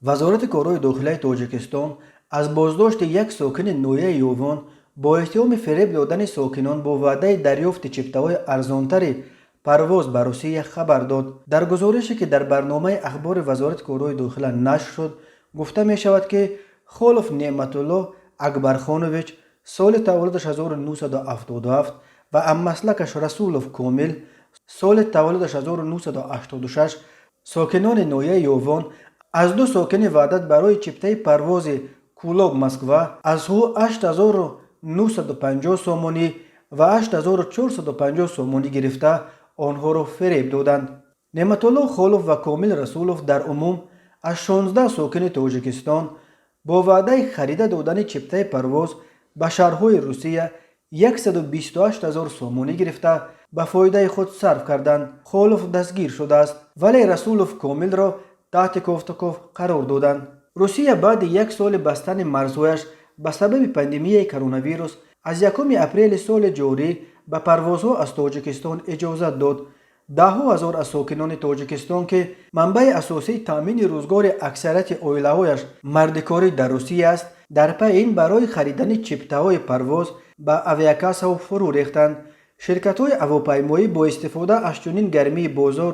Вазорати корҳои дохилаи Тоҷикистон аз боздошти як сокини ноҳияи Ёвон бо иттиҳоми фиреб додани сокинон бо ваъдаи дарёфти чиптаҳои арзонтари парвоз ба Русия хабар дод. Дар гузорише, ки дар барномаи ахбори Вазорати корҳои дохила нашр шуд, гуфта мешавад, ки Холов Неъматулло Акбархонович, соли таваллудаш 1977, ва ҳаммаслакаш Расулов Комил, соли таваллудаш 1986, сокинони ноҳияи Ёвон, аз ду сокини Ваҳдат барои чиптаи парвози Кӯлоб — Москва аз ӯ 8950 сомонӣ ва 8450 сомонӣ гирифта, онҳоро фиреб доданд. Неъматулло Холов ва Комил Расулов дар умум аз 16 сокини Тоҷикистон бо ваъдаи харида додани чиптаи парвоз ба шаҳрҳои Русия 128 ҳазор сомонӣ гирифта, ба фоидаи худ сарф карданд. Холов дастгир шудааст, вале Расулов Комилро таҳти кофтуков қарор доданд. Русия баъди як соли бастани марзҳояш ба сабаби пандемияи коронавирус аз 1 апрели соли ҷорӣ ба парвозҳо аз Тоҷикистон иҷозат дод. Даҳҳо ҳазор аз сокинони Тоҷикистон, ки манбаи асосии таъмини рӯзгори аксарияти оилаҳояш мардикорӣ дар Русия аст, дар пайи ин барои харидани чиптаҳои парвоз ба авиакассаҳо фурӯ рехтанд. Ширкатҳои ҳавопаймоӣ бо истифода аз чунин гармии бозор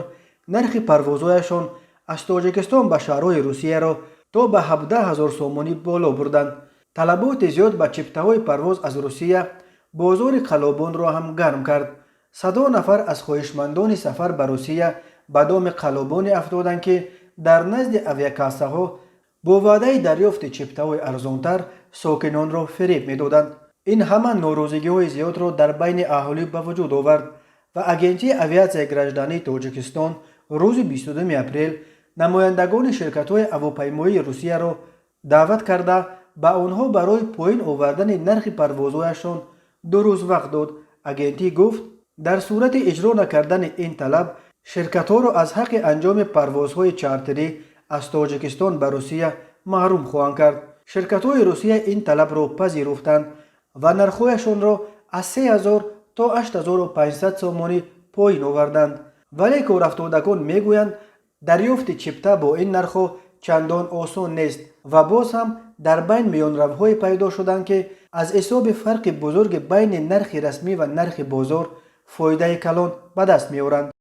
нархи парвозҳояшон аз Тоҷикистон ба шаҳрҳои Русияро то ба 17 ҳазор сомонӣ боло бурданд. Талаботи зиёд ба чиптаҳои парвоз аз Русия бозори қаллобонро ҳам гарм кард. Садҳо нафар аз хоҳишмандони сафар ба Русия ба доми қаллобоне афтоданд, ки дар назди авиакассаҳо бо ваъдаи дарёфти чиптаҳои арзонтар сокинонро фиреб медоданд. Ин ҳама норозигиҳои зиёдро дар байни аҳолӣ ба вуҷуд овард ва Агентии авиатсияи граждании Тоҷикистон рӯзи 22 апрел намояндагони ширкатҳои ҳавопаймоии Русияро даъват карда, ба онҳо барои поин овардани нархи парвозҳояшон 2 рӯз вақт дод. Агентӣ гуфт, дар сурати иҷро накардани ин талаб ширкатҳоро аз ҳаққи анҷоми парвозҳои чартерӣ аз Тоҷикистон ба Русия маҳрум хоҳанд кард. Ширкатҳои Русия ин талабро пазируфтанд ва нархҳояшонро аз 3000 то 8500 сомонӣ поин оварданд, вале корафтодагон мегӯянд, дарёфти чипта бо ин нархҳо чандон осон нест ва боз ҳам дар байн миёнравҳое пайдо шуданд, ки аз ҳисоби фарқи бузурги байни нархи расмӣ ва нархи бозор фоидаи калон ба даст меоранд.